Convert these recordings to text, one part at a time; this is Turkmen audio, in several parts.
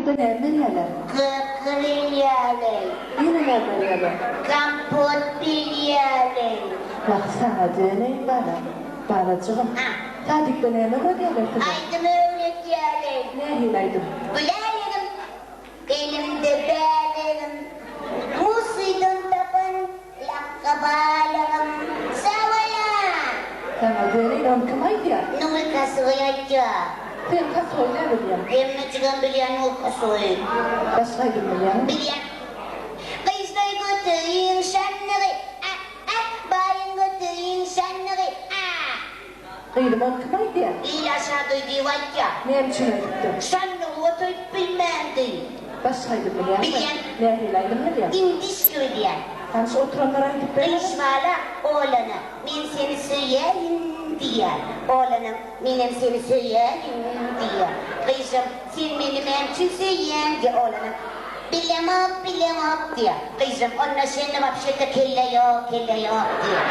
Sadikde näme berýärler? Gykyrýarlar. Ýene näme berýärler? Kompot berýärler. Wah, saňa döneýin, balam. Balajygym. Sadikde näme öwredýärler size? Aýdym öwredýärler. Nähili aýdym? Gülälегim, elimde bälегim, Musydan tapan lakga balygym. Sag bol-a! Saňa döneýin, ony kim aýdýar? Nury Kasoý aýdýar. Sen kasoý näme bilýäň? Hemmejigem bilýän Nury Kasoýy. Başga aýdym bilýäňmi? Bilýän. Gyzlar göteriň şanlygy, a-a, Baýyň göteriň şanlygy, a. Gyzym, ony kim aýdýar? Il aşagy diýip aýtýar. Näme üçin aýdypdyr? Şanlygy göterip bilmändi. Başga aýdym bilýäňmi? Bilýän. Nähili aýdym bilýäň? Indiski bilýän. Hany şu oturanlara aýdyp ber. Gyş bala oglana, Men seni söýýärin diýýär. Oglanam, Menem seni söýýärin diýýär. Gyşam, Sen meni näme üçin söýýäň diýýär. Oglanam, Bilemok, bilemok diýýär. Gyşam, Onda sende wapşe-de kelle ýok, kelle ýok diýýär.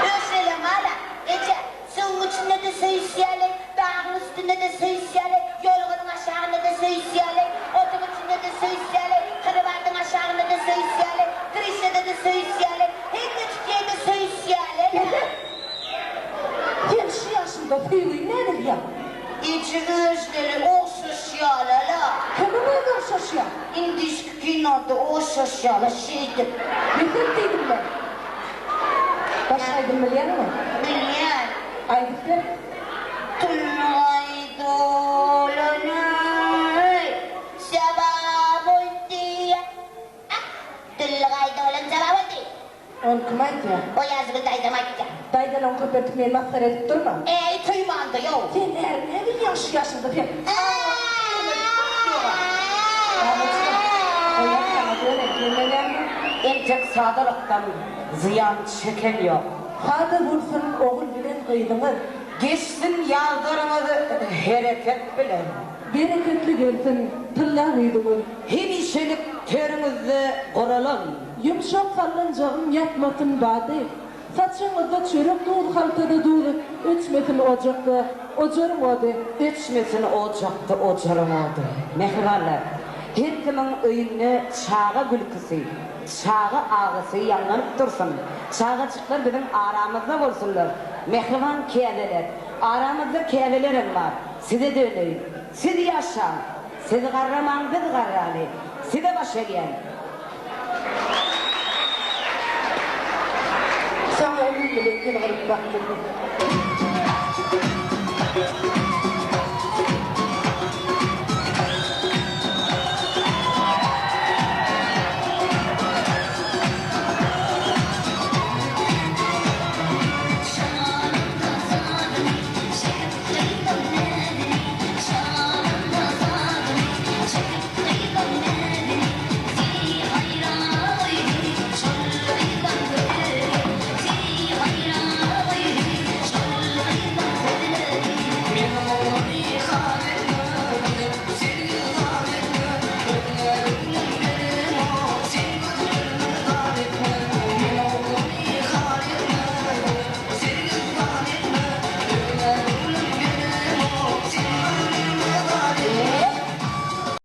Öşelem bala, Eje, suwuň içinde-de söýüşýärler, dagyň üstünde-de söýüşýärler, ýorganyň aşagynda-da söýüşýärler, oduň içinde-de söýüşýärler, krowatyň aşagynda-da söýüşýärler, krişede-de söýüşýärler, hemmejik ýerde söýüşýärler. Eje, sen şu ýaşyňda söýgini näme edýäň? Eje, özleri ogşaşýarlar-a. Kimiň özi ogşaşýar? Indişki kinoda ogşaşýarlar şeýdip. Beter diýdim men. Başga aýdym bilýäňmi? Bilýän. Aýdyp ber. Tulgaý dolanaý, saba boldy. Ah, Tulgaý dolan saba boldy. Ony kim aýdýar? O Ýazgül daýzam aýtýar. Daýzalaň köpeltip meni masgara edip durma. Äý, söýmände ýow. Sen näme näme bilýäň şu ýaşyňda sen? Entek sadalykdan zyýan çeken ýok. Sada bolsun ogul bilen gyzyňyz. Geçsin ýazlaryňyz hereket bilen. Bereketli gelsin tylla güýzüňiz. Hemişelik törüňizde guralan. Ýumşak sallanjagyň ýatmasyn bady. Saçagyňyzda çörek duz haltada duz öçmesin ojakda ojaryň ody. Öçmesin ojakda ojaryň ody. Mähribanlar, her kimiň öýünde çaga gülküsi, çaga agysy ýaňlanyp dursun. Çagajyklar biziň aramyzda bolsunlar. Mähriban käbeler, aramyzda käbelerem bar. Size döneýin. Siz ýaşaň. Siz garramaň biz garraly. Size baş egýän. Saňa ümür bilen ýylgyryp bakdym.